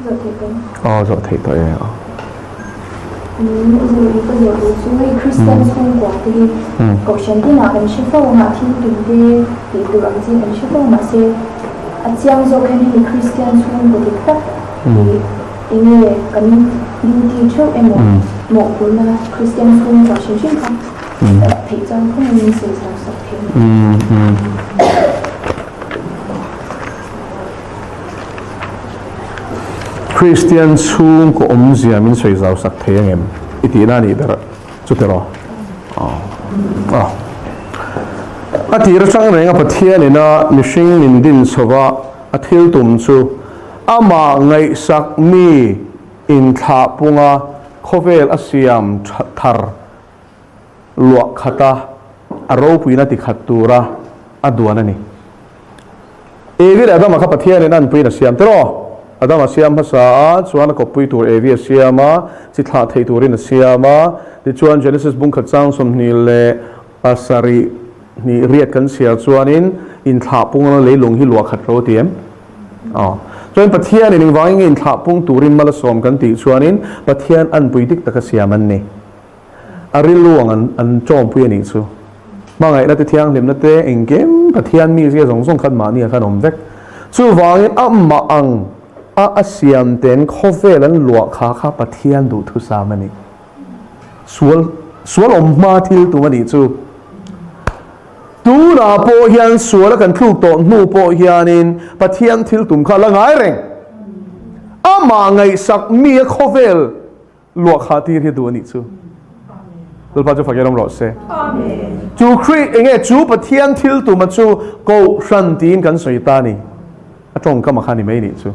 Zawh theih tawh. Aw zawh theih tawh e aw. Zawh ka zawh duh chu hei Kristian chhungkua te hi Kohhran tinah kan hre fo ang a, thil tum te tih tur ang chi kan hre fo mahse a chiang zawk hian hemi Kristian chhungkaw dik tak hi enge kan duty theuh emaw mawhphurhna Kristian chhungkua hrim hrim kha theih chuan khawngin min sawi zau sak thei. Kristian chhungkaw awmzia min sawi zau sak thei ang em? I tihna a nih ber chu tiraw? Aw. A tir atang reng a Pathian ina mihring min din chhova a thil tum chu amah ngaihsak mi inthlah punga khawvel a siam thar luah khata a ropuina ti khat tura a duan a ni. Evi leh Adama kha Pathianin a anpuiin a siam tiraw? Adama siam hmasa a, chuan a kawppui tur Evi a siam a, chi thlah thei turin a siam a. Tichuan Genesis bungkhat chang 27 hnih riat kan chhiar chuanin inthlah pung leilung hi luah khat ro a ti em? Aw. Chuan Pathianin engvangin nge inthlah pung turin mal a sawm kan tih chuanin Pathian anpui dik taka siam an ni. A rilru ang an an tawmpui a nih chu. Hmangaihna te thianghlimna te engkim Pathian mizia zawng zawng khan mahni ah khan awm vek. Chuvangin amah ang a a siam ten khawvel an luah kha kha Pathian duhthusam a ni. Sual sual awm hma thil tum a nih chu. Tunah pawh hian sual a kan thluk tawh hnu pawh hianin Pathian thil tum kha a la ngai reng. Amah ngaihsak mi a khawvel Luah kha tir hi duh a nih chu. Lalpa chu fakin awm rawh se. Chu Khrih enge chu Pathian thil tuma chu Kohhran tiin kan sawi ta a ni. A tawngkam a kha ni mai nih chu.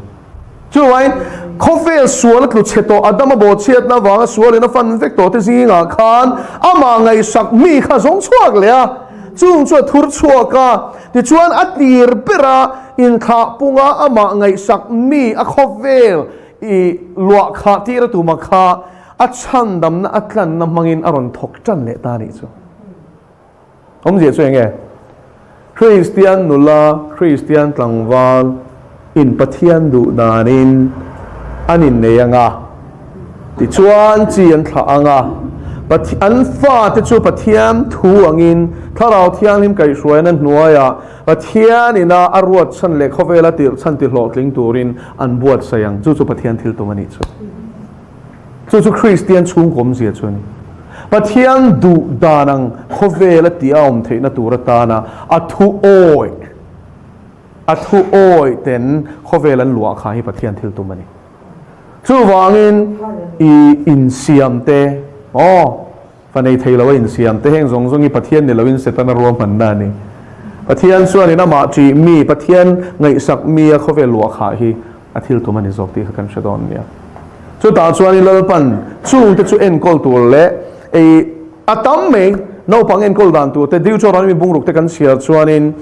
Chuvain khawvel sual a tlu chhe tawh Adama bawhchhiatna avanga sualin a fan vek tawh te zingah khan amah ngaihsak mi kha zawng chhuak leh a. Chung chu a thur chhuak a. Tichuan a tir bera inthlah punga amah ngaihsak mi a khawvel I luah khah tir a tuma kha a chhandamna a tlanna hmangin a rawn thawk tan leh ta a nih chu. Awmzia chu eng nge? Kristian nula, Kristian tlangval in Pathian duh danin an innei ang a, tichuan chi an thlah ang a, an fate chu Pathian thu angin Thlarau Thianghlim kaihhruaina hnuaiah Pathian ina a ruat chhan leh khawvela tirh chhan ti hlawhtling turin an buatsaih ang. Chu chu Pathian thil tum a nih chu. Chu chu Kristian chhungkawmzia chu a ni. Pathian duh dan ang khawvela tih a awm theihna tur atana a thu awi, a thu awi ten khawvel an luah kha hi Pathian thil tum a ni. Chuvangin i insiam te, aw, Fa nei thei lo a insiam te heng zawng zawng hi Pathian ni loin Setana ruahmanna a ni. Pathian chuanin amah ṭih mi, Pathian ngaihsak mi a khawvel luah khah hi a thil tum a ni zawk tih kha kan hre dawn nia. Chutah chuanin Lalpan chungte chu enkawl tur leh ei a tam mai naupang enkawl dan tur te Deuteronomy bungruk te kan chhiar chuanin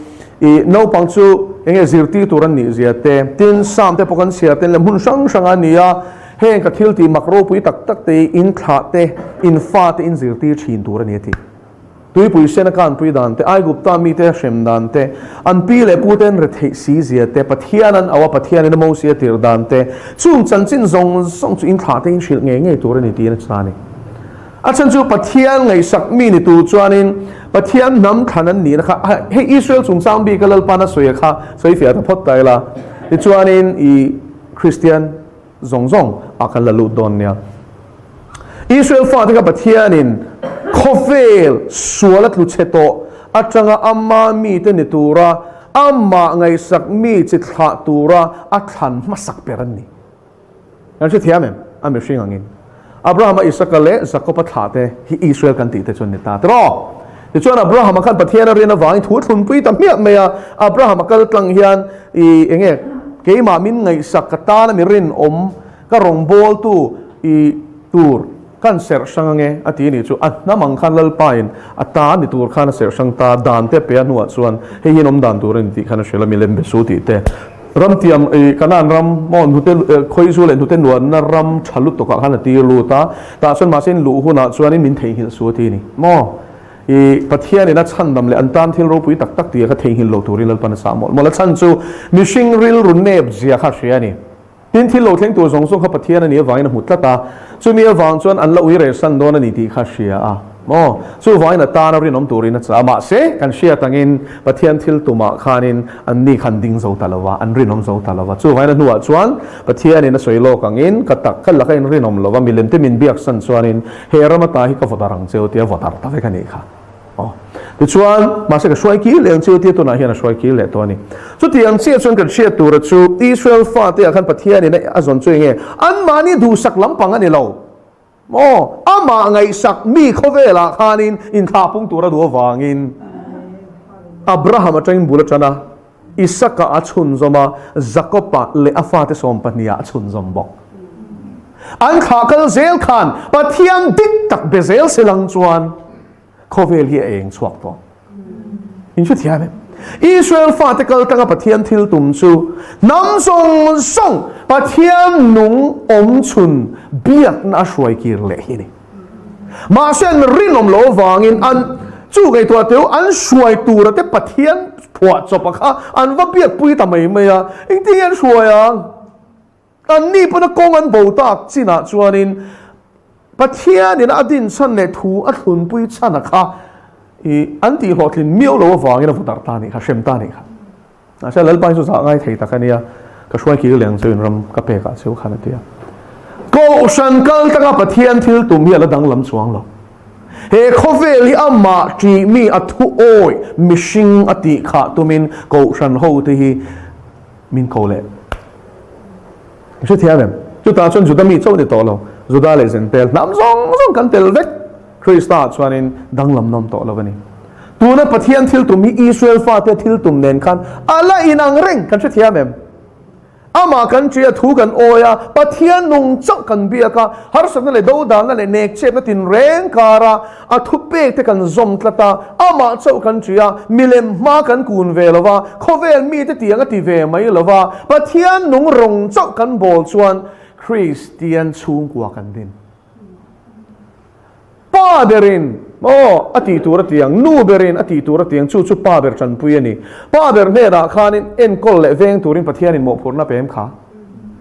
i naupang chu enge zirtir tur an nih zia te, tin Psalm te pawh kan chhiar ten leh hmun hrang hrang a ni a. Heng ka thil tih mak ropui tak tak te hi in thlah te, in fa te in zirtir thin tur a ni a ti. Tuipui sen a kanpui dan te, Aigupta mite a hrem dan te, an pi leh pu te an retheih si zia te, Pathian an auh a, Pathian in a Mosi a tirh dan te, chung chanchin zawng zawng chu in thlah te in hrilh ngei ngei tur a ni tiin a chhan a ni. A chhan chu Pathian ngaihsak mi ni tur chuanin Pathian hnam thlan an nihna kha, hei Israel chungchang bika Lalpan a sawi a kha sawi fiah ta phawt ta ila, tichuanin i Kristian, Zawng zawng ah kan la lut dawn nia. Israel fate kha Pathianin khawvel sual a tlu chhe tawh atanga ama mite ni tura amah ngaihsak mi chi thlah tura a thlan hmasak ber an ni. Kan hrethiam em? A mihring angin. Abrahama, Isaka leh Jakoba thlah te hi Israel kan tih te chu an ni ta tiraw? Tichuan Abrahama khan Pathian a rin avangin thu a thlunpui ta hmiah mai a, Abrahama kal tlang hian i enge keimah min ngaihsak ka tana mi rinawm ka rawngbawltu i tur kan serh hrang ange a ti a nih chu a hnam ang khan Lalpa in a ta ni tur khan a serh hrang ta dan te pe a hnuah chuan hei hi an awm dan tur a ni tih khan a hrilh a milem be su tih te Ram tiam i Kanaan ram maw hnute khawizu leh hnute nuanna ram tha lutuk ah khan a tir lut a, tah chuan mahse in luh hunah chuanin min theihnghilh su a ti a ni maw? I Pathianin a chhandam leh an tan thil ropui tak tak tih kha theihnghilh lo turin Lalpan a sah mawlh mawlh a, chhan chu mihring rilru nep zia kha a hria a ni. Tin, thil lo thleng tur zawng zawng kha Pathian a nih avangin a hmu tlat a, chumi avang chuan an la ui reh san dawn a ni tih kha a hria a. Maw? Chuvangin a tana rinawm turin a chah a, mahse, kan hriat angin Pathian thil tumah khanin anni kha an ding zo ta lo va, an rinawm zo ta lo va. Chuvangin a hnuah chuan Pathianin a sawi lawk angin, Ka tak, ka laka in rinawm lo va, milemte min biak san chuanin he ram ata hi ka vawtar ang cheu tia vawtar ta vek a nih kha. Aw. Tichuan, mahse ka hruai kir leh ang cheu tia tunah hian a hruai kir leh tawh a ni. Chutiang chiah chuan kan hriat tura chu Israel fate ah khan Pathianin a zawn chu enge? Anmahni duhsak lampang a ni lo. Maw? Amah ngaihsak mi khawvelah khanin inthlah pung tura duh avangin Abraham atangin bul a tan a, Isaka a chhunzawm a, Jakoba leh a fate sawmpahniha a chhunzawm bawk. An thlah kal zel khan Pathian dik tak be zel se lang chuan khawvel hi a eng chhuak tawh. In hrethiam em? Israel fate kal tanga Pathian thil tum chu hnam zawng zawng Pathian nung awm chhun biakna a hruai kir leh hi a ni. Mahse an rinawm lo avangin an chu ngaihtuah teu an hruai tura te Pathian phuah chawpa kha an va biakpui ta mai mai a, engtin nge an hruai ang? Anni pawna kawng an bo tak chinah chuanin Pathianin a din chhan leh thu a thlunpui chhana kha i an tihhlawhtlin miau lo avangin a vawdarh ta a nih kha, hrem ta a nih kha. Mahse Lalpa hi chu zah ngai thei tak a nia, ka hruai kir leh ang cheu in ram ka pek ah cheu khan a ti a. Kohhran kal tanga Pathian thil tum hi a la danglam chuang lo. He khawvel hi amah ṭih mi a thu awih mihring a tih khah tumin kohhran hote hi min ko leh. I hrethiam em? Chutah chuan Juda mi chauh ni tawh lo, Juda leh Zentel hnam zawng zawng kan tel vek. Krista chuanin danglam nawm tawh lo a ni. Tuna Pathian thil tum hi Israel fate thil tum nen khan a la inang reng, kan hrethiam em? Amah kan ṭih a, thu kan awi a, Pathian nung chauh kan biak a, harsatna leh dodalna leh nekchepna tinreng kara a thupek te kan zawm tlat a, amah chauh kan ṭih a, milem hma kan kun ve lo va, khawvel mite tiang a ti ve mai lo va, Pathian nung rawng chauh kan bawl chuan Kristian chhungkua kan din. Pa berin aw a tih tur a ti ang, nu berin a tih tur a ti ang, chu chu pa ber tanpui a ni. Pa ber hnenah khanin enkawl leh veng turin Pathianin mawhphurhna pe em kha?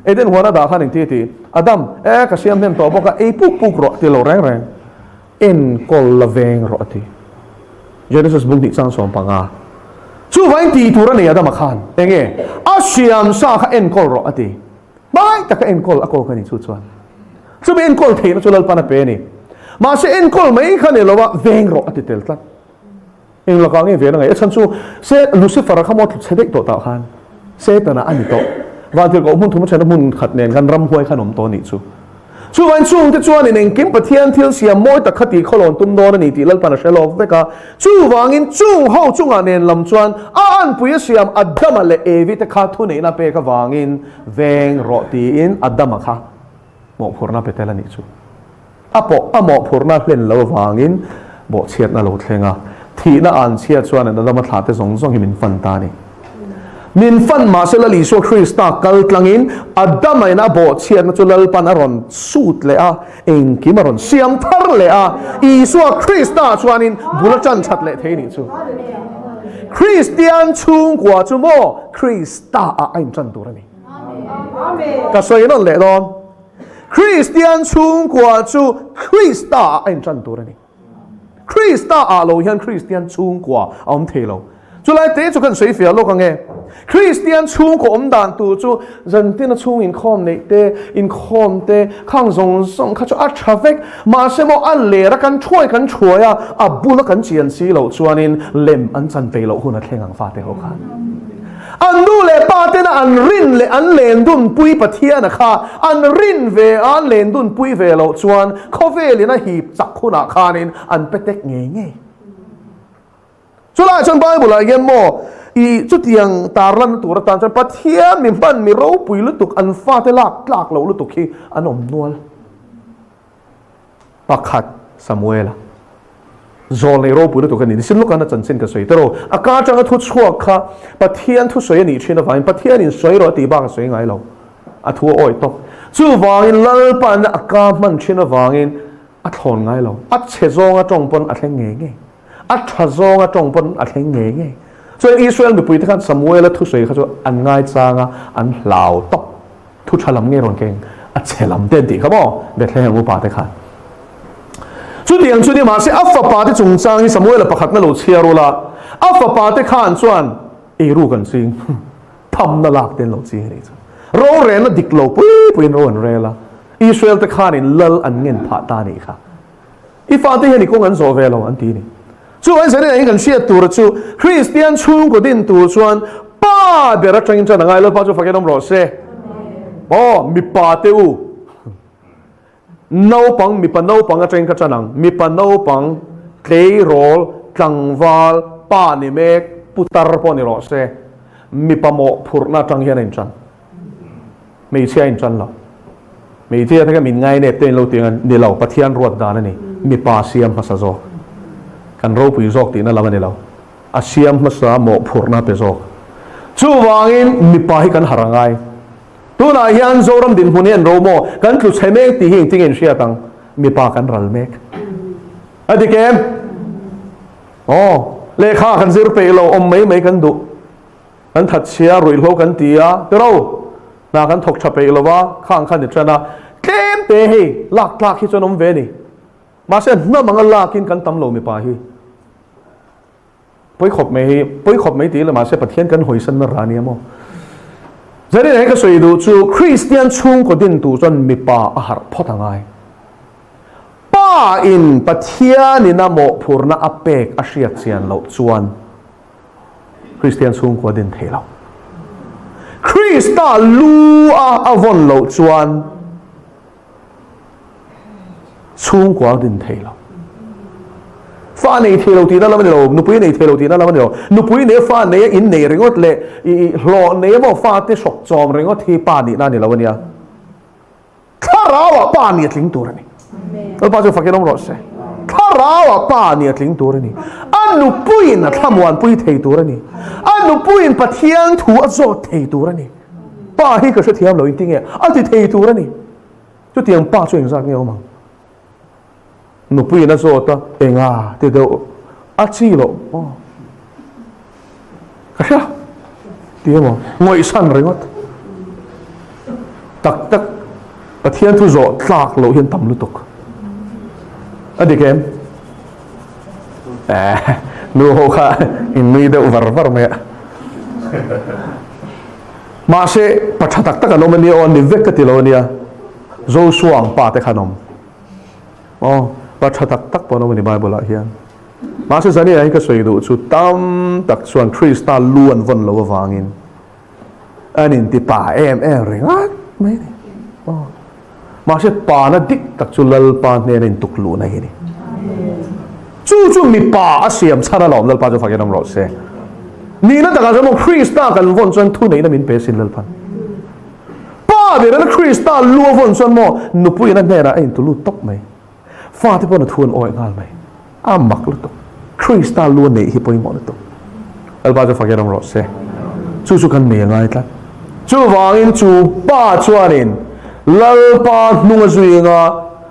Eden huana dah khan engti a ti? Adam, e ka siam hnem tawh bawk a, ei puk puk rawh ti lo reng reng. Enkawl la veng rawh a ti. Genesis bung hnih chang 15. Chuvangin tih tur a nei Adama khan enge? A siam sa kha enkawl rawh a ti. Hmai taka enkawl a kawk a ni chu chuan. Chumi enkawl theihna chu Lalpan a pe a ni. Mahse enkawl mai kha ni lo a, veng rawh a ti tel tlat. Eng lakah nge ven a ngaih? A chhan chu se Lucifer-a kha maw tlu chhe daih tawh tah khan Setana a ni tawh. Vantirhkoh hmun thum a ṭhen a hmun khat nen khan ramhuai khan awm tawh a nih chu. Chuvangin chungte chuanin engkim Pathian thil siam mawi tak kha tih khawlawn tum dawn a ni tih Lalpan a hre lawk vek a. Chuvangin chung ho chungah nen lam chuan a anpui a siam Adama leh Evi te kha thuneihna pek avangin veng rawh tiin Adama kha mawhphurhna pe tel a nih chu. A pawh a mawhphurhna hlen lo avangin bawhchhiatna lo thleng a, thihna an chhia chuan an Adama thlahte zawng zawng hi min fan ta a ni. Min fan mahse Lal Isua Krista kal tlangin Adama in a bawhchhiatna chu Lalpan a rawn sut leh a, engkim a rawn siam thar leh a, Isua Krista chuanin bul a tan that leh thei nih chu. Kristian chhungkua chu maw Krista ah a intan tur a ni. Ka sawi nawn leh dawn. Kristian chhungkua chu Krista ah a intan tur a ni. Krista ah lo hian Kristian chhungkua a awm thei lo. Chulai te chu kan sawi fiah lawk ang e. Kristian chhungkaw awm dan tur chu zantina chhung inkhawm neih te, inkhawm te, khang zawng zawng kha chu a tha vek. Mahse maw a ler a kan thuai kan thuai a, a bula kan chian si loh chuanin lem an chan peih loh hun a thleng ang fate ho khan. An nu leh pa tena an rin leh an len dun pui Pathiana kha an rin ve a, an len dun pui ve loh chuan khawvelin a hip chak hunah khanin an pe tek ngei ngei. Chulaiah chuan Bible-ah hian maw i chutiang tarlanna tur atan chuan Pathian mi hman mi ropui lutuk an fate lak tlak loh lutuk hi an awm nual. Pakhat Samuela zawl nei ropui lutuk a ni. Nisin lawkah na chanchin ka sawi tawh. A ka atanga thu chhuak kha Pathian thusawi a nih thin avangin Pathianin sawi rawh a tih bak a sawi ngai lo. A thu a awi tawp. Chuvangin Lalpa'n a ka hman thin avangin a thlawn ngai lo. A chhe zawnga tawng pawn a thleng ngei ngei. A tha zawnga tawng pawn a thleng ngei ngei. Chuan Israel mipuite khan Samuela thusawi kha chu an ngaichang a, an hlau tawp. Thu tha lam nge rawn keng a chhe lam te an tih kha maw Bethlehem upa te khan. Chutiang chu ni mahse a fapa te chungchang hi Samuela pakhatna lo chhiar ula, a fapa te khan chuan eiruk an ching, thamna lak te an lo ching a nih chu. Rorelna dik lo pui puiin ro an rel a, Israel te khanin lal an ngen phah ta a nih kha. I fate hian i kawng an zawh ve lo an ti a ni. Chuvangin Zerina hi kan hriat tura chu Kristian chhungkaw din tur chuan pa ber atangin ṭan a ngai Lalpa chu fakin awm rawh se. Aw mipa te u naupang mipa naupang atangin ka ṭan ang mipa naupang tleirawl tlangval pa ni mek putar pawh ni rawh se mipa mawhphurhna atang hian a inṭan. Hmeichhia in tan lo. Hmeichhia te kha min ngainep te in lo ti ang ni lo, Pathian ruat dan a ni. Mipa siam hmasa zawk. Kan ropui zawk tihna lam a ni lo. A siam hmasa mawhphurhna a pe zawk. Chuvangin mipa hi kan harh a ngai. Tunah hian Zoram dinhmun hi an ro maw? Kan tlu chhe mek tih hi engtin nge in hriat ang? Mipa kan ral mek. A dik em? Aw, lehkha kan zir peih lo, awm mai mai kan duh. Kan that chhia ruihhlo kan ti a, tiro hna kan thawk tha peih lo va, khang kha ni tan a, tlem te hei lak tlak hi chuan awm ve a ni. Mahse hnam anga lakin kan tam lo mipa hi. Pawi khawp mai hi, pawi khawp mai ti ila mahse Pathian kan hawisanna rah a nia maw. Zanin ah hian ka sawi duh chu Kristian chhungkaw din tur chuan mipa a harh phawt a ngai. Pa in Pathian in a mawhphurhna a pek a hriat chian loh chuan Kristian chhungkua din thei lo. Krista lu a a vawn loh chuan chhungkua din thei lo. Fa nei thei lo tihna lam a ni lo, nupui nei thei lo tihna lam a ni lo. Nupui nei fa nei a in nei ringawt leh i hlawh nei emaw fate hrawk chawm ringawt hi pa nihna a ni lo a nia. Thlarauah pa nih a tling tur a ni. Lalpa chu fakin awm rawh se. Thlarauah pa nih a tling tur a ni. A nupuiin a thlamuanpui thei tur a ni. A nupuiin Pathian thu a zawt thei tur a ni. Pa hi ka hrethiam lo inti nge a ti thei tur a ni. Chutiang pa chu engzat nge awm ang? Nupuiin a zawt a, enga ti deuh a chi loh aw. Ka hria ti emaw ngawihsan ringawt tak tak Pathian thu zawh tlak loh hian tam lutuk a dik em? Eh, nu ho kha in nui deuh var var mai a. Mahse, pa tha tak tak an awm a nia aw, ni vek ka ti lo a nia. Joshua ang pa te kha an awm. Aw, pa tha tak tak pawh an awm a ni Bible ah hian. Mahse zania hi ka sawi duh chu tam tak chuan Krista lu an vawn loh avangin an inti pa em em ringawt mai a ni. Aw, mahse pana dik tak chu Lalpa hnena intuk luhna hi a ni. Chu chu mipa a siam chhan alawm Lalpa chu fakin awm rawh se. Nihna takah chuan maw Krista kan vawn chuan thuneihna min pe sin Lalpan. Pa berana Krista lu a vawn chuan maw nupuiin a hnenah a intu lut tawp mai. Fate pawn a thu an awih nghal mai. A mak lutuk. Krista lu a neih hi pawimawh lutuk. Lalpa chu fakin awm rawh se. Chu chu kan nei a ngai tlat. Chuvangin chu pa chuanin Lalpa hnung a zui anga,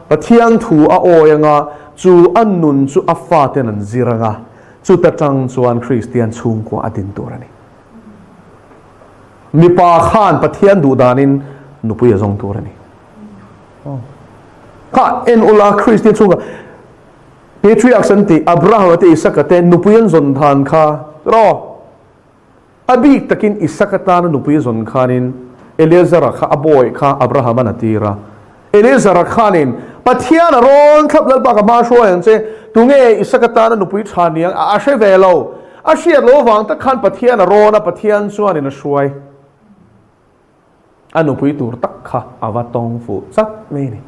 Pathian thu a awi anga, chu a nun chu a faten an zir anga, chuta tang chuan Kristian chhungkua a din tur a ni. Mipa khan Pathian duh danin nupui a zawng tur a ni. Kha en ula Kristian chhungkua Patriarchs an tih Abrahama te Isaka te nupui an zawn than kha rawh. A bik takin Isaka tana nupui a zawn khanin Eleazara kha a bawi kha Abrahama'n a tir a. Eleazara khanin Pathian a rawn thlap Lalpa ka hma hruai ang che, tunge Isaka tana nupui tha ni ang a hre ve lo. A hriat lo avang tak khan Pathian a rawn a, Pathian chuanin a hruai. A nupui tur tak kha a va tawng fuh chat mai a ni.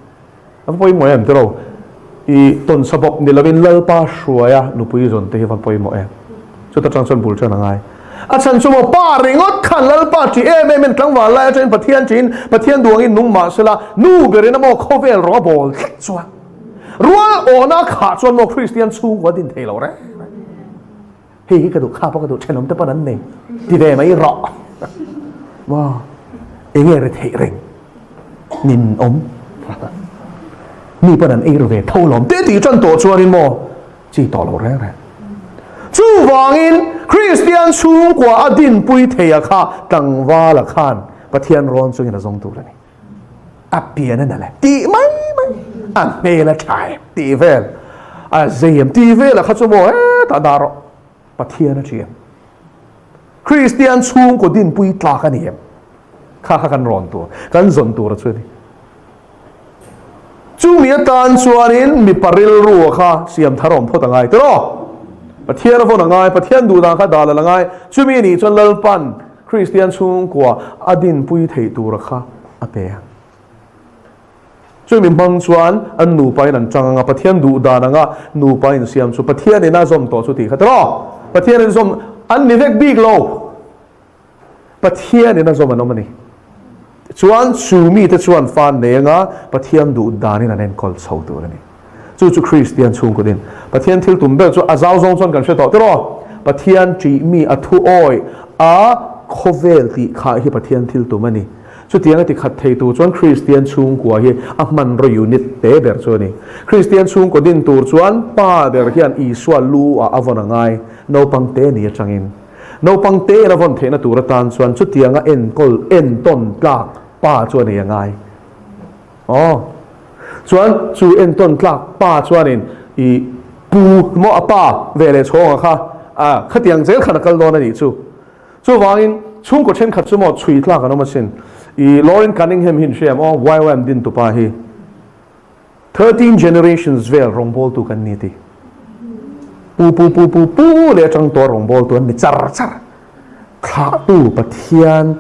A va pawimawh em tiraw? I tawnsa bawk ni lovin Lalpa hruaia nupui zawn te hi va pawimawh em? Chuta tang chuan bul ṭan a ngai. A chhan chu maw pa ringawt khan Lalpa ṭih em em in tlangval lai aṭangin Pathian ṭihin Pathian duangin nung mah sela nu berin a maw khawvel rawng a bawl tlat chuan rual awhna a khah chuan maw Kristian chhungkua din thei lo reng reng. Hei hi ka duh, kha pawh ka duh, thenawm te pawn an nei ti ve mai rawh. Maw enge ri theih reng nin awm mi pawn an ei ru ve tho lawm te tih tan tawh chuanin maw chi tawh lo reng reng. Chuvangin Kristian chhungkua a dinpui thei a kha tlangvala khan. Pathian rawn chungin a zawng tur a ni. A pian a nalh em tih mai mai, a hmel a tha em tih vel, a zei em tih vel a kha chu maw hetah dah rawh. Pathian a ṭi em? Kristian chhungkaw dinpui tlak a ni em? Kha kha kan rawn tur, kan zawn tur a chu a ni. Chumi atan chuanin mipa rilru kha siam thar awm phawt a ngai tiraw? Pathian a vawn a ngai, Pathian duhdan kha dah lal a ngai. Chumi a nih chuan Lalpan Kristian chhungkua a dinpui theih tura kha a pe a. Chumi hmang chuan an nupain an chang anga Pathian duhdan anga nupa insiam chu Pathianin a zawm tawh chu tih kha tiraw? Pathianin zawm an ni vek bik lo. Pathianin a zawm an awm a ni. Chuan chu mite chuan fa nei anga Pathian duh danin an enkawl chho tur a ni. Chu chu Kristian chhungkaw din. Pathian thil tum ber chu a zau zawng chuan kan hre tawh tiraw? Pathian ṭih mi a thu awi a khawvel tih khah hi Pathian thil tum a ni. Chutiang a ti khat thei tur chuan Kristian chhungkua hi a hmanraw unit te ber chu a ni. Kristian chhungkaw din tur chuan pa ber hian Isua lu ah a vawn a ngai naupang te ni atangin. Naupang tein a vawn theihna tur atan chuan chutianga enkawl entawn tlak pa chu a nei a ngai. Aw. Chuan chu entawn tlak pa chuanin i pu maw a pa ve leh chhawng a kha a khatiang zel khan a kal dawn a nih chu. Chuvangin chhungkaw thenkhat chu maw chhui tlak an awm asin. I Loren Cunningham hi in hria em aw YWAM dintupa hi. 13 generations vel rawngbawltu kan ni ti. Pu pu pu pu pu leh atang tawh rawngbawltu an ni char char. Thlahtu Pathian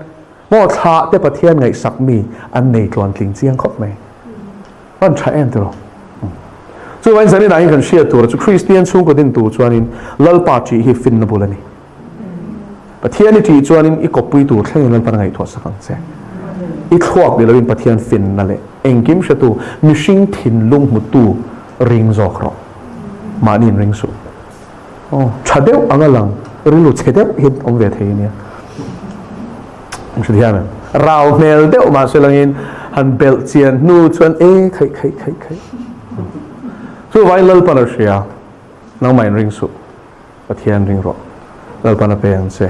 maw thlah te Pathian ngaihsak mi an nei tluan tling chiang khawp mai. An tha em tiraw? Chuvangin zanin ah hian kan hriat tur chu Kristian chhungkaw din tur chuanin Lalpa ṭih hi finna bul a ni. Pathian i ṭih chuanin i kawppui tur thlengin Lalpan a ngaihtuah sak ang che. I thluak ni loin Pathian finna leh engkim hretu mihring thinlung hmutu ring zawk rawh. Mahni in ring suh. Aw, ṭha deuh anga lang, rilru chhe deuh hi awm ve thei ania. Hrethiam em? Rau hmel deuh mahse langin han belh chian hnu chuan e khaih khaih khaih khaih. Chuvangin Lalpan a hria, nangmah in ring suh. Pathian ring rawh. Lalpan a pe ang che.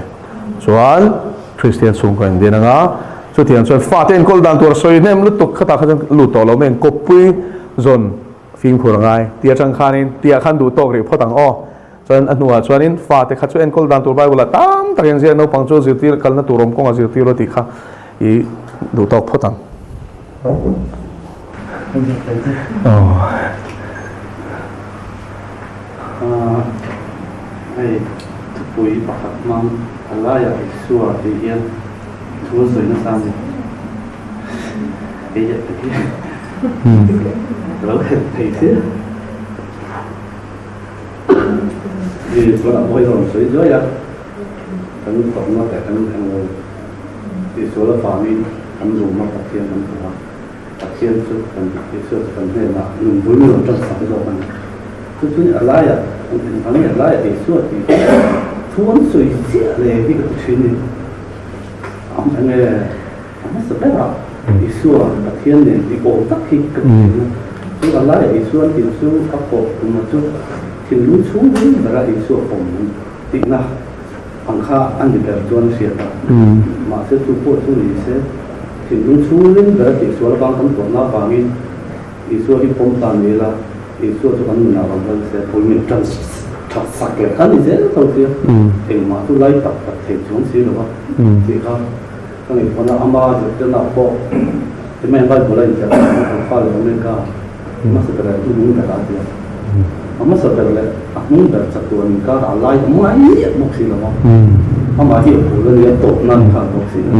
Chuan Kristian chhungkaw in din anga chutiang chuan fate enkawl dan tur a sawi hnem lutuk khatah kha chuan lut tawh lo mai ang kawppui zawn fimkhur a ngai tih atang khanin tihah khan duh tawk rih phawt ang aw. Chuan a hnuah chuanin fate kha chu enkawl dan tur Bible ah tam tak engzia naupang chu zirtir kalna tur awm kawngah zirtir aw tih kha i duh tawk phawt ang. Hei thupui pakhat hmang a laiah Isua tih hian thu a sawi nasa a ni. Kei leh ka hi ka lo helh thei sia. Ni chuan a mawi rawn sawi zuai a, kan tawrhna leh kan englo Isua avangin kan zumna Pathian kan hmu a. Pathian chu kan Isua chu kan hnenah nun bul min rawn tan sak zawk a ni. Chu chu a laiah engvang nge a laiah Isua tih hi thu an sawi chiah le hi ka ti thin ni. Enge a hmasa berah Isua Pathian nen tih awm tak hi ka ti thin a. Chu a laiah Isua an tih chu a kawh tumah chu thinlung chhung bera Isua pawm an tihna ang kha a ni ber chuan a hriat a. Mahse chu pawh chu ni se Thinlung chhungin ber tihsual avang kan tuahna avangin Isua hi pawm ta ni ila, Isua chu kan nunah rawn kal se, phul min tan that sak leh kha ni zel tho sia, engmah chu lai tak tak thei chuang si lo va tih kha ka ngaihtuah na. Ama zirtirna pawh hemai Bible a inziah dan kha kan fa leh Omega hmasa ber leh hnung ber a ti a, a hmasa ber leh a hnung ber chatuan inkar ah lai a ngai miah bawk si lo va, amah hi a phul a nia tawp nan kha a bawk si lo.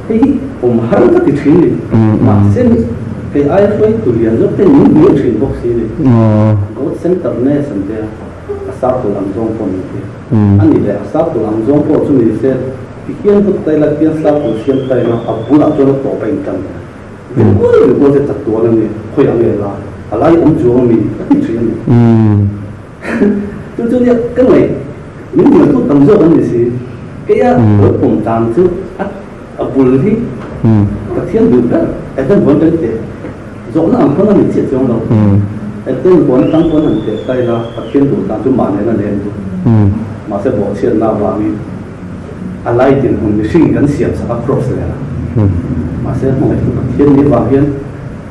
Hei hi awm har ka ti thin ni, mahse hei aia hruaitu lian zawk te min hmuh thin bawk si ni. God centeredness an tia, a circle ang zawng pawh ni tia. A nih leh a circle ang zawng pawh chu ni se, tihian vut ta ila, tihian circle siam ta ila, a bulah chuan a tawp a intan leh a. Ringkual ringkual te chatuan a ni, khawiah nge la, a lai awm chuang a mi ka ti thin a ni. Chu chu nia ka ngaih min hmuh tu tam zawk an ni si. Keia lo pawm dan chu a a bul hi Pathian duh ber Eden huan kan teh zawhna ang pawn a ni chiah chuang lo. Eden huan atang pawn han teh ta ila Pathian duh dan chu mah nena len duh. Mahse bawhchhiatna avangin a lai dinhmun mihring kan siam sak a cross leh a. Mahse hmangaihtu Pathian nih avang hian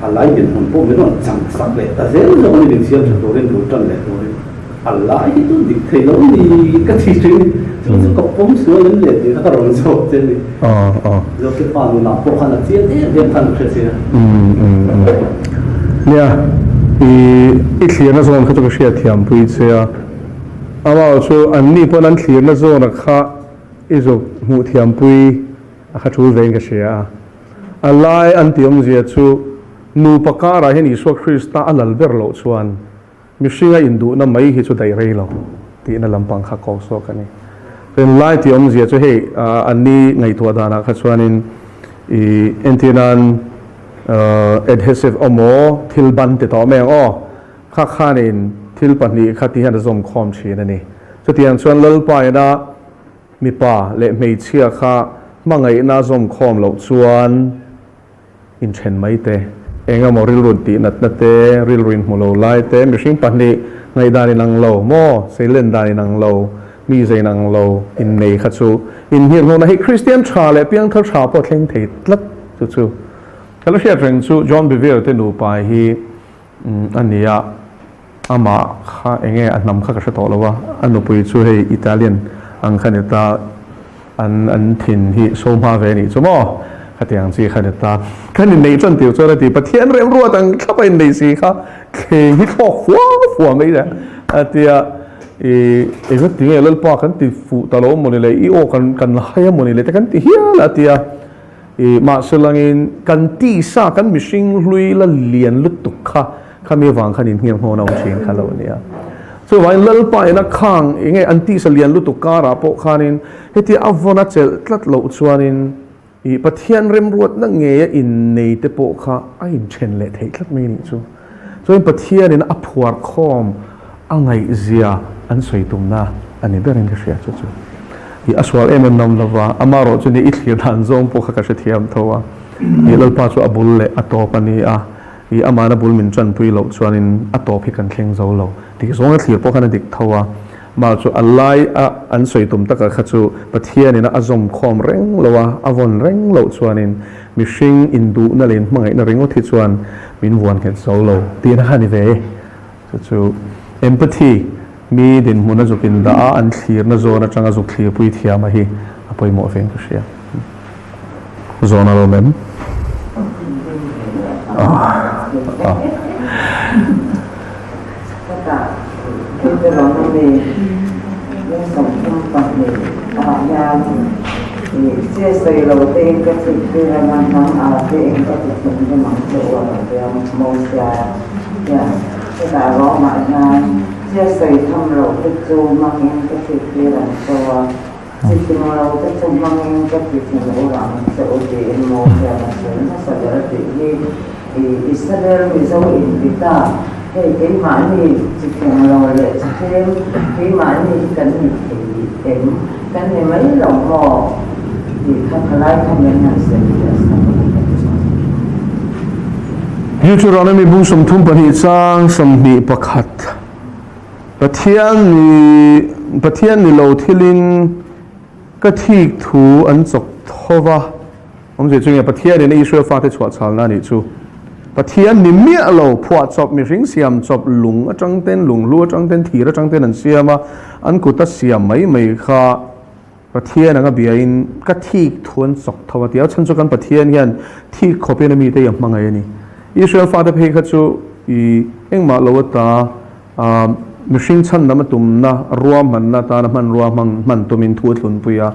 a lai dinhmun pawh min rawn chang sak leh ta zel zawk a ni, min siam tha turin, bul tan leh turin. A lai hi chu dik thei lo ni ka ti thin, chu chu ka pawm sual em le tih kha ka rawn zawk che a ni. Josefa nunah pawh khan a chiang em em khan ka hre che a. Nia, i i thlirna zawn kha chu ka hriatthiam pui che a, amah chu anni pawn an thlirna zawna kha i zuk hmuh thiam pui a kha tul vein ka hria a. A lai an tih awmzia chu nupa karah hian Isua Krista a lal ber loh chuan Mihringa induhna mai hi chu daih rei lo tihna lampang kha kawk zawk a ni. Chuan lai tih awmzia chu hei anni ngaihtuah danah kha chuanin i entir nan adhesive emaw thil ban ti tawh mai ang aw, kha khanin thil pahnih kha ti hian a zawm khawm thin a ni. Chutiang chuan Lalpa ina mipa leh hmeichhia kha hmangaihna a zawm khawm loh chuan, Inthen mai te, eng emaw rilru tih natna te, rilru inhmu lo lai te, mihring pahnih ngaihdan inang lo maw, seilen dan inang lo, mi zei inang lo innei kha chu inhirhmuhna hi Kristian tha leh piangthar tha pawh thleng thei tlat chu chu ka la hriat reng chu John Bevere te nupa hi a ni a, amah kha eng nge a hnam kha ka hre tawh lo a, a nupui chu hei Italian ang kha ni ta. An an thin hi so hma ve anih chu maw? Khatiang chi kha ni ta. Kan inneih tan tir chuan a ti, Pathian remruat ang thlap a inneih si kha thleng hi thlawk fua fua mai le a ti a. I engati tinge Lalpa kan ti fuh ta lo mawni le, i aw kan kan hai a mawni le te kan ti hial a ti a. I mahse langin kan tisa kan mihring hlui la lian lutuk kha Khami avang khan inhniam hmawn a awm thin kha lo a nia. Chuvangin Lalpa ina khang enge an tisa lian lutuk karah pawh khanin hetia a vawn a chelh tlat loh chuanin ih Pathian remruatna ngeia innei te pawh kha a inthen leh theih tlat mai anih chu. Chuanin Pathianin a phuar khawm a ngaihzia an sawi tumna a ni berin ka hria chu chu. Ih a sual em em nawm lova, amarawh chu nia i thlir dan zawng pawh kha ka hrethiam tho a. Ih Lalpa chu a bul leh a tawp a ni a. I amahna bul min tanpui loh chuanin a tawp hi kan thleng zo lo. Dik zawnga thlir pawh khan a dik tho a, mah chu a lai a an sawi tum taka kha chu Pathianin a zawm khawm reng lo a, a vawn reng loh chuanin mihring induhna leh inhmangaihna ringawt hi chuan min vuan nghet zo lo tihna kha a ni ve e. Chu chu empathy, mi dinhmun a zuk indah a, an thlirna zawn atanga zuk thlirpui thiama hi a pawimawh vein ka hria. Zawn a lawm em? Chutah ruangah hian thil sawi tham loh te chu hmangin ka thiktir ang che u a, chi ting lo te chu hmangin ka ti thin ur ang che u tiin Mosian a sawi hmasa ber a tih hi i Israel Mizo inti ta, hei keimahni chi thing lo leh chi tlem keimahni hi kan ni thei em, kan ni mai lo maw tih kha khalai kha min han sawi fiah sak a ni. Deuteronomy bung 32 chang 21 Pathian ni Pathian ni lo thilin ka thik thu an chawk tho va awmzia chu nge Pathian in Israel fate chhuah chhalna anih chu Pathian ni miah lo phuah chawp mihring siam chawp lung atang ten lunghlu atang ten thir atang ten an siam a an kuta siam mai mai kha Pathian anga biain ka thik thu an chawk tho a ti a, chhan chu kan Pathian hian thik khawpin a mite hi a hmangaih a ni. Israel fate phei kha chu i engmah lo ata mihring chhandam a tumna ruahmanna atana hmanrua hmang hman tumin thu a thlunpui a.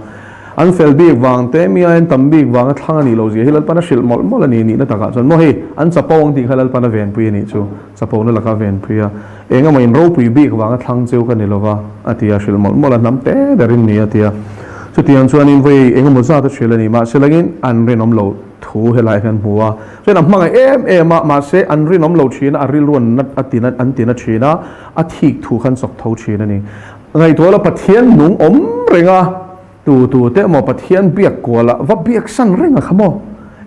An fel bik vang te, mi aiin tam bik vanga thlang a nih loh zia hi Lalpan a hrilh mawlh mawlh a ni nihna takah chuan maw hei an chapo ang tih kha Lalpan a venpui a nih chu. Chapona laka a venpui a, eng emaw in ropui bik vanga thlang cheu ka ni lova, a ti a, hrilh mawlh mawlh a, hnam te berin ni a ti a. Chutiang chuanin vawi eng emaw zat a hrilh a ni, mahse langin an rinawm lo thu helaiah hian hmu a, chuan a hmangaih em em a, mahse an rinawm lo thin a, a rilru an a ti an ti na thin a, a thik thu khan chawk tho thin a ni. Ngaihtuah la Pathian nung awm reng a. Tu tu te emaw Pathian biak kual ah va biak san reng a kha maw?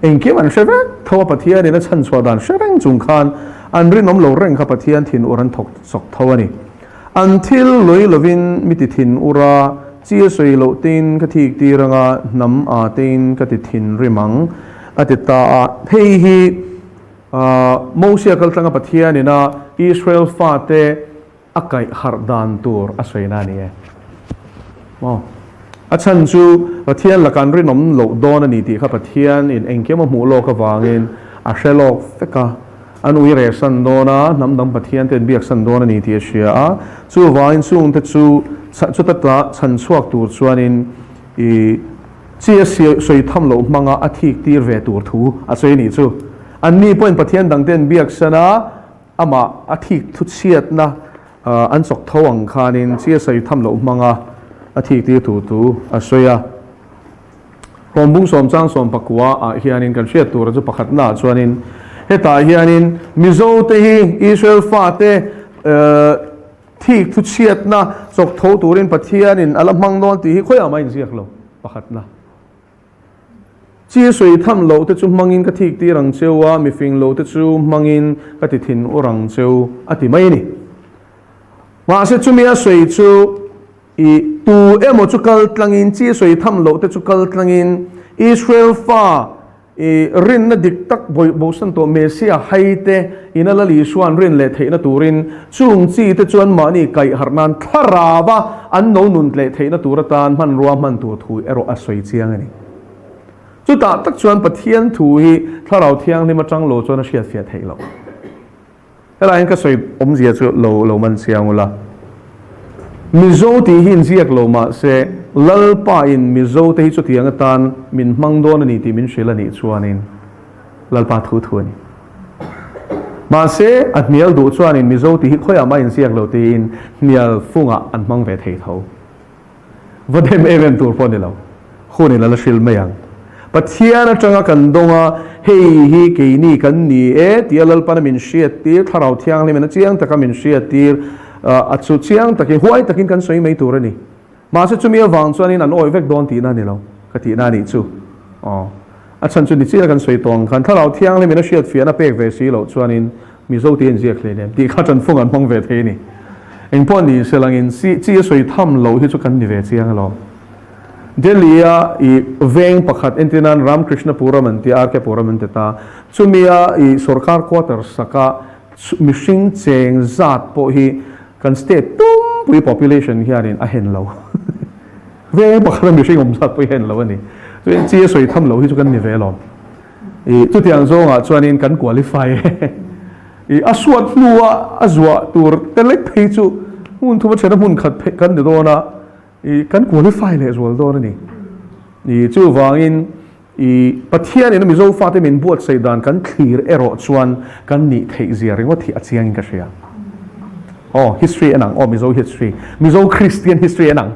Engkim an hre vek tho a Pathian in a chhan chhuah dan hre reng chung khan an rinawm lo reng kha Pathian thin ur an thawk chawk tho a ni. An thil lui lovin mi ti thin ur a. Chi a sawi loh tein ka thik tir anga hnam aa tein ka ti thinrim ang, a ti ta a. Hei hi Mosia kaltlanga Pathianin a Israel fate a kaih harh dan tur a sawina a ni e. Maw? A chhan chu Pathian laka an rinawm loh dawn a ni tih kha Pathianin engkim a hmuh lawk avangin a hre lawk vek a. An ui reh san dawn a, hnam dang Pathian te an biak san dawn a ni tih a hria a. Chuvangin chungte chu chuta tla chhan chhuak tur chuanin i chi a sawi tham loh hmanga a thik tir ve tur thu a sawi a nih chu. Anni pawhin Pathian dangte an biak san a, Amah a thik thuchhiatna an chawk tho ang khanin chi a sawi tham loh hmanga a thik tir tur thu a sawi a. Hlawmbung sawmchang sawmpakua ah hianin kan hriat tura chu pakhatna ah chuanin hetah hianin Mizote hi Israel fate thik thuchhiatna chawk tho turin Pathianin a la hmang dawn tih hi khawiah mah a inziak lo pakhatna. Chi sawi tham loh te chu hmangin ka thik tir ang cheu a, mifing lo te chu hmangin ka ti thin ur ang cheu, a ti mai a ni. Mahse chumi a sawi chu i tu emaw chu kal tlangin, chi sawi tham loh te chu kal tlangin Israel fa i rinna dik tak bosan tawh Messiah hai te ina Lal Isua'n rin leh theihna turin Chung chi te chuan mahni kaih harh nan thlarau a an no nun tleh theihna tur atan hmanrua hman tur thu erawh a sawi chiang a ni. Chutah tak chuan Pathian thu hi thlarau thianghlim atang lo chuan a hriatfiah theih loh. Helai hian ka sawi awmzia chu lo lo man chiang ula. Mizo tih hi inziak lo mahse Lalpa in Mizo te hi chutiang atan min hmang dawn a ni tih min hrilh a nih chuanin Lalpa thu thu a ni. Mahse, a hnial duh chuanin Mizo tih hi khawiah mah inziak lo tiin hnial fungah an hmang ve thei tho. Va dem em em tur pawh a ni lo. Hunin a la hril mai ang. Pathian atanga kan dawng a, hei hi keini kan ni e tia Lalpana min hriattir, Thlarau Thianghlimin a chiang taka min hriattir, a chu chiang takin, huai takin kan sawi mai tur a ni. Mahse chumi avang chuanin an awih vek dawn tihna a ni lo, ka tihna a nih chu. Aw. A chhan chu ni chiah kan sawi tawh ang khan Thlarau Thianghlimin a hriatfiahna pek ve si loh chuanin Mizo tih a inziak hle nem tih kha ṭanfung an hmang ve thei a ni. Engpawh ni selangin chi chi a sawi tham loh hi chu kan ni ve chiang alawm. Delhi-a i veng pakhat entir nan Ramkrishnapuram an ti a, RK Puram an ti ta. Chumia i sorkar quarter saka mihring cheng zat pawh hi Kan state pumpui population hianin a hen lo. Veng pakhata mihring awm zat pawh hi hen lo a ni. Chuan chi a sawi tham lo hi chu kan ni ve alawm. I chutiang zawngah chuanin kan qualify e. I a suat hnua a zuah tur te lek phei chu hmun thuma thena hmun khat phei kan ni dawn a, i kan qualify leh zual dawn a ni. I chuvangin I Pathianin a Mizo fate min buatsaih dan kan thlir erawh chuan kan nih theih zia ringawt hi a chiangin ka hria. Aw, history en ang, aw Mizo history, Mizo Kristian history en ang.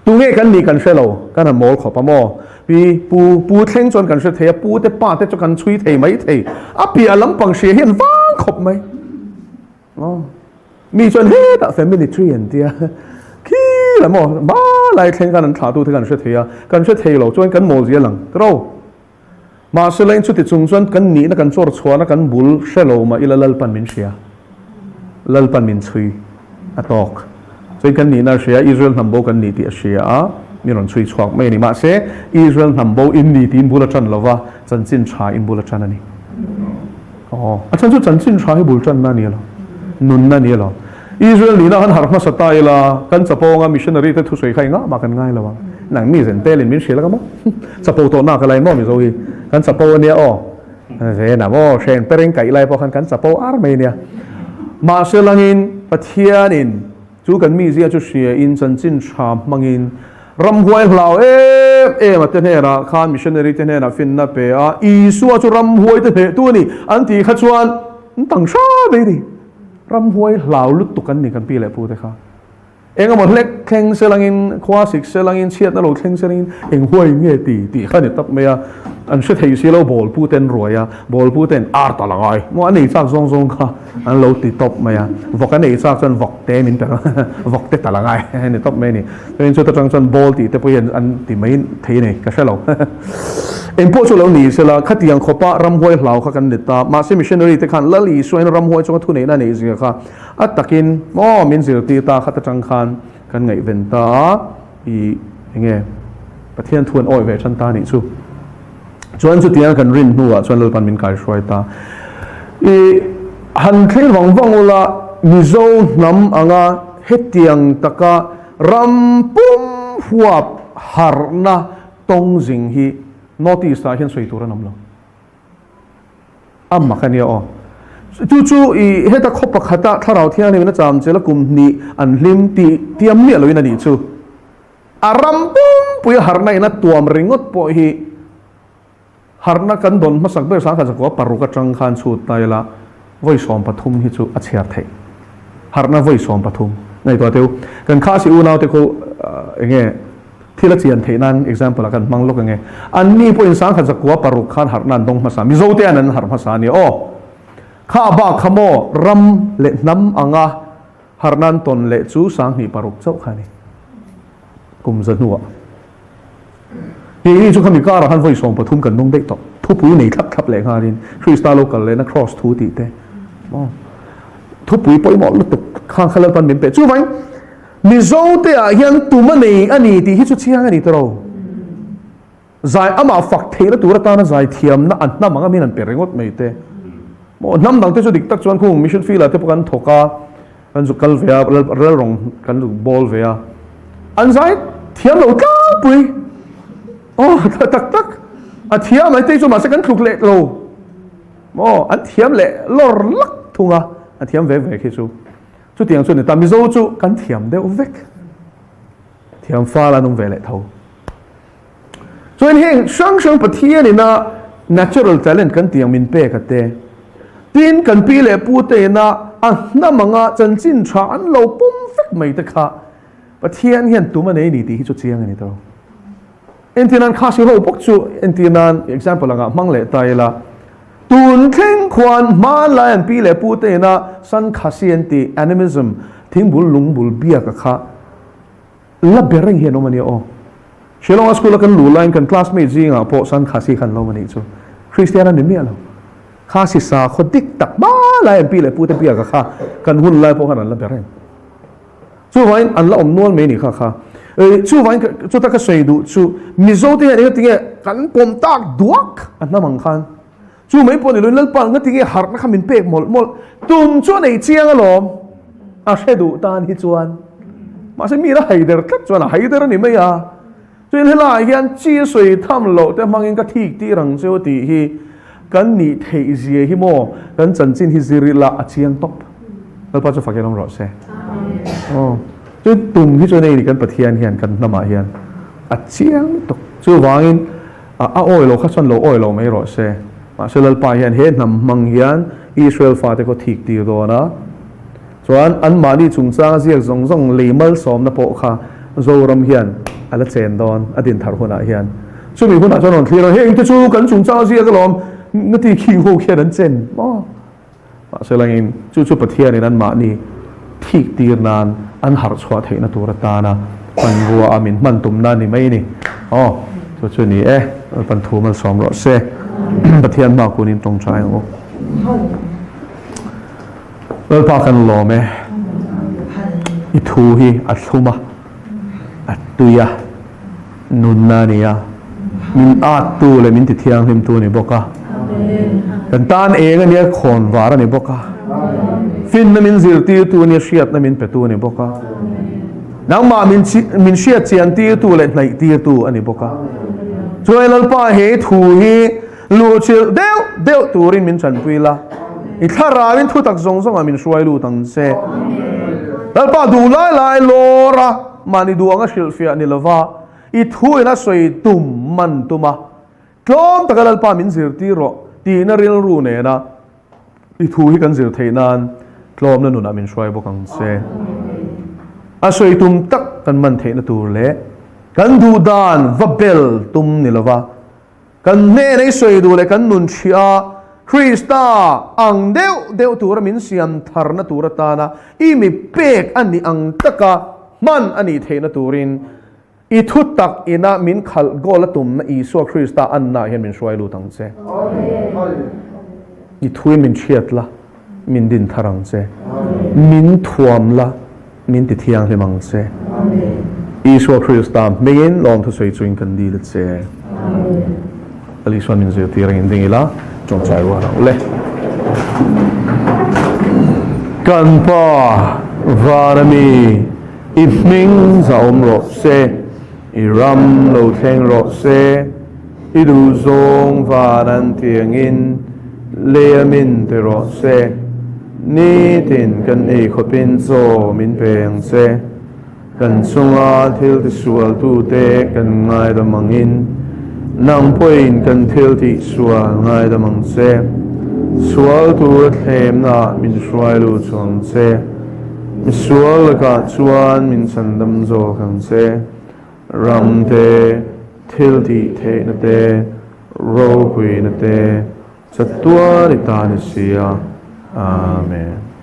Tunge kan nih kan hre lo, kan han mawl khawp a maw? Pi, pu, pu thleng chuan kan hre thei a, pu te pa te chu kan chhui thei mai thei. A piah lampang hria hian vang khawp mai. Aw. Mi chuan hetah family tree an tia khi la maw ba lai thleng khan an thlah tu te kan hre thei a, kan hre thei lo chuan kan mawl zia lang tiro. Mahse la in chuti chung chuan kan nihna kan chawr chhuahna kan bul hre lo mah ila Lalpan min hria, Lalpan min chhui a tawk. Chuan kan nihna a hria, Israel hnam bo kan ni tih a hria a, min rawn chhui chhuak mai a ni. Mahse Israel hnam bo in ni tiin bul a tan lova, chanchin tha in bul a tan a ni. Aw, a chhan chu chanchin tha hi bul tanna a ni lo, nunna a ni lo. Israel nihna han harh hmasa ta ila, kan chapo anga missionary te thusawi kha engah mah kan ngai lo ang. Nang mi zen telin min hrilh anga maw? Chapo tawh nak alai maw Mizo hi? Kan chapo a nia aw. Zen a maw, hren pereng kaih lai pawh khan kan chapo ar mai a nia. Mahse langin Pathianin Chu kan mizia chu hriain chanchin tha hmangin ramhuai hlau em em a te hnenah khan missionary te hnenah finna pe a, Isua chu ramhuai te hnehtu a ni an tih kha chuan an tang hra mai a ni. Ramhuai hlau lutuk an ni kan pi leh pu te kha. Eng emaw hlek thleng se langin, khua sik se langin, chhiatna lo thleng se langin eng huai nge ti tih kha a ni tawp mai a. An hre thei si lo ball pu ten ruai a, ball pu ten ar ta la ngai maw an ei chak zawng zawng kha. An lo ti tawp mai a, vawk an ei chak chuan vawk te min pe vawk te tal a ngai a ni tawp mai a ni. Chuan chuta tang chuan ball tih te pawh hi an ti mai thei a ni, ka hre lo. Engpawh chu lo ni sela, khatiang khawpa ramhuai hlau kha kan ni ta. Mahse missionary te khan Lal Isuain ramhuai chunga thuneihna a neih zia kha a takin maw min zirtir ta khat atang khan. kan ngaihven ta a, i enge Pathian thu an awih ve tan ta a nih chu. Chuan chutianga kan rin hnuah chuan Lalpan min kaihruai ta. I han thlir vang vang ula Mizo hnam anga hetiang taka ram pum huap harhna tawng zing hi North East ah hian sawi tur an awm lo. A mak a nia aw. Chu chu i heta khaw pakhata Thlarau Thianghlim in a cham chel a kum hnih an hlim tih tiam miah loin a nih chu. A ram pumpui a harhna in a tuam ringawt pawh hi harhna kan dawn hmasak ber sangkhat zakua paruk atang khan chhut ta ila vawi 13 hi chu a chhiar theih. Harhna vawi 13. Ngaihtuah teu kan Khasi unaute khu enge thil a chian theih nan example ah kan hmang lawk ange. Anni pawhin 1016 khan harhna an dawng hmasa. Mizote an an harh hmasa a nia aw. Kha bak kha maw ram leh hnam anga harhna an tawn leh chu 2006 chauh kha a ni. Kum za hnuah. Keini chu khami karah khan vawi 13 kan dawng daih tawh. Thupui nei thlap thlap leh nghalin Krista lo kal lehna cross thu tih te. Maw thupui pawimawh lutuk kha kha Lalpan min pe. Chuvangin Mizo te ah hian tum a nei a ni tih hi chu chiang a ni tawh. Zai amah fak theihna tur atana zai thiamna a hnam anga min han pe ringawt mai te. Maw hnam dang te chu dik tak chuan khung mission field ah te pawh kan thawk a, kan zuk kal ve a, rel rawng kan zuk bawl ve a. An zai thiam lo tlangpui. Aw tak tak a thiam mai te chu mahse kan tluk leh lo. Maw an thiam leh lawr lak thung a, a thiam ve ve khi chu. Chutiang chu a ni ta, Mizo chu kan thiam deuh vek. Thiam fal an awm ve leh tho. Chuan heng hrang hrang Pathian ina natural talent kan tih ang min pek a te. Tin, kan pi leh pu te ina a hnam anga chanchin tha an lo pawm vek mai te kha Pathian hian tum a nei ni tih hi chu chiang a ni tawh. Entir nan Khasi ho bawk chu entir nan example anga hmang leh ta ila, tun thleng khuan hmanlai an pi leh pu te ina San Khasi an tih animism thingbul lungbul biak a kha la ber reng hi an awm a nia aw. Shillong-a school-a kan luh laiin kan classmate zingah pawh San Khasi kha an lo awm a nih chu. Kristian a ni miah lo. Khasi sakhaw dik tak hmanlai an pi leh pu te biak a kha kan hun lai pawh khan an la ber reng. Chuvangin an la awm nual mai ni kha kha. Chuvangin chuta ka sawi duh chu Mizo te hian enga tinge kan pawm tak duak a hnam ang khan. Chu mai pawh ni loin Lalpa enga tinge harhna kha min pek mawlh mawlh. Tum chu a nei chiang alawm. A hre duh tan hi chuan. Mahse mi la haider tlat chuan a haider a ni mai a. Chuan helaiah hian chi a sawi tham loh te hmangin ka thik tir ang cheu tih hi kan nih theih zia hi maw kan chanchin hi zir ila a chiang tawp. Lalpa chu fak in awm rawh se. Aw chu tum hi chuan hei ni kan Pathian hian kan hnamah hian a chiang lutuk. Chuvangin a awi lo kha chuan lo awi lo mai rawh se. Mahse Lalpa hian he hnam hmang hian Israel fate khaw thik tir dawn a. Chuan anmahni chungchanga ziak zawng zawng lei malsawmna pawh kha Zoram hian a la chen dawn a din thar hunah hian. Chumi hunah chuan rawn thlir a, heng te chu kan chungchanga ziak alawm na ti khing ho khian an chen maw? Mahse langin chu chu Pathianin anmahni thik tir nan an harh chhuah theihna tur atana hmanrua a min hman tumna a ni mai ni. Aw, chu chu ni e, Lalpan thu malsawm rawh se. Pathian hma kunin tawngtai ang u. Lalpa kan lawm e, i thu hi a thlum a, a tui a, nunna a ni a, min attu leh min tithianghlimtu a ni bawk a, kan tan eng a nia khawn var a ni bawk a, finna min zirtirtu a nia hriatna min petu a ni bawk a, nangmah min min hriat chian tirtu leh hnaih tirtu a ni bawk a. Chuan Lalpa he thu hi Luhchilh deuh deuh turin min chanpui la, i thlarauin thutak zawng zawngah min hruai lut ang che. Lalpa duh lai lai lawr a, mahni duh anga hrilhfiah ni lova, i thu in a sawi tum man tum a, tlawm taka Lalpa min zirtir rawh tihna rilru nena i thu hi kan zir theih nan tlawmna nunah min hruai bawk ang che. A sawi tum tak kan man theihna tur leh kan duh dan va bel tum ni lova, Kan hnenei sawi duh leh kan nun hria Krista ang deuh deuh tura min siam tharna tur atana i mi pek a nih ang taka hman a nih theihna turin i thu tak ina min khalh goal a tumna Isua Krista anna hian min hruai lut ang che. I thuin min hriat la, min din thar ang che. Min thuam la, min ti thianghlim ang che. Isua Krista hmingin lawmthu sawi chuin kan dil a che. Lal Isuan min zirtir angin ding ila tawngtai rual ang ule. Kan Pa van ami i hming zahawm rawh se, i ram lo thleng rawh se, i duhzawng van an tiangin lei a min ti rawh se, nitin kan ei khawpin chaw min pe ang che. Kan chunga thil tisualtute kan ngaidam angin, nang pawhin kan thil tihsual ngaidam ang che. Sual tura thlemnaah min hruai lut chuang che. Misual lakah chuan min chandam zawk ang che. Ram te, thil tihtheihna te, ropuina te, chatuan i ta ni sia. Amen.